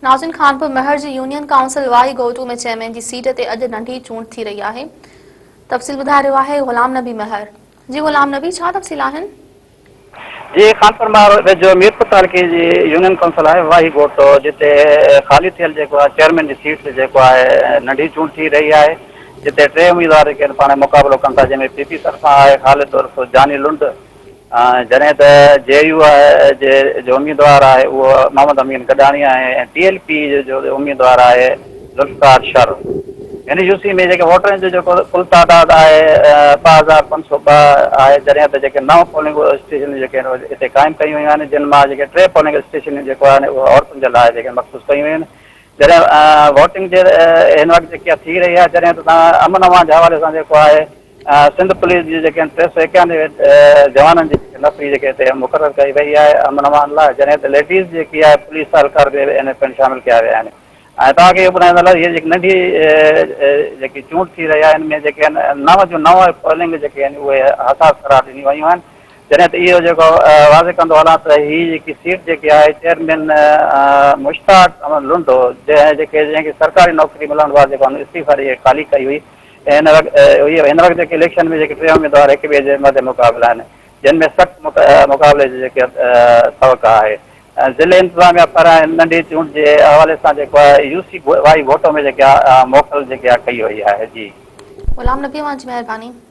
ناظرين خانپور مهر جي union council واهي Ghoto ۾ chairman جي سيٽ تي اڄ ننڍي چونڊ ٿي رهي آهي تفصيل ٻڌائي رهيو آهي غلام نبي مهر جي غلام نبي ڇا تفصيل آهن؟ جي خانپور مهر ويجهو ميرپور تعلقي جي يونين ڪائونسل آهي واهي گهوٽو جتي خالي ٿيل جيڪو آهي چيئرمين جي سيٽ تي جيڪو آهي ننڍي چونڊ ٿي رهي آهي جتي ٽي اميدوار جيڪي آهن پاڻ ۾ مقابلو ڪن ٿا جنهن ۾ پي پي طرفان آهي خالد عرف جاني لنڊ جڏهن ته جي يو آء جي جو اميدوار آهي اهو محمد امين گڏاڻي آهي ۽ ٽي ايل پي جو اميدوار آهي ذوالفقار شر. هن يو سي ۾ جيڪي ووٽرن جو جيڪو ڪل تعداد آهي 2502 آهي جڏهن ته جيڪي نو پولنگ اسٽيشنون جيڪي آهن اهي هتي قائم ڪيون ويون آهن جن مان جيڪي ٽي پولنگ اسٽيشنون جيڪو آهن اهي عورتن جي لاء جيڪي مخصوص ڪيون ويون آهن جڏهن ووٽنگ جي هن وقت جيڪي ٿي رهي آهي جڏهن ته توهان امن امان جي حوالي سان جيڪو آهي سنڌ پوليس جي جيڪي 391 جوانن جي نفري جيڪي هتي مقرر ڪئي وئي آهي امن امان لاء جڏهن ته ليڊيز جيڪي آهي پوليس اهلڪار به ان پڻ شامل ڪيا ويا آهن ۽ توهان کي اهو ٻڌائيندو هلان هي جيڪي ننڍي جيڪي چونڊ ٿي رهي آهي ان ۾ جيڪي آهن نو جون نو پولنگ جيڪي آهن اهي حساس قرار ڏنيون ويون آهن جڏهن ته اهو جيڪو واضح ڪندو هلان ته هي جيڪي سيٽ جيڪي آهي چيئرمين مشتاق احمد لنڊو جنهن جيڪي جنهن کي سرڪاري نوڪري ملڻ بعد جيڪو استعيفا ڏئي خالي ڪئي هئي هن وقت هن وقت جيڪي اليڪشن ۾ جيڪي ٽي اميدوار هڪ ٻئي جي مد مقابل آهن جن ۾ سخت مقابلي جي جيڪي توقع آهي ضلعي انتظاميا پاران ننڍي چونڊ جي حوالي سان جيڪو آهي يو سي وائي گهوٽو ۾ جيڪي موڪل جيڪي ڪئي وئي آهي جي. غلام نبي اوهان جي مهرباني.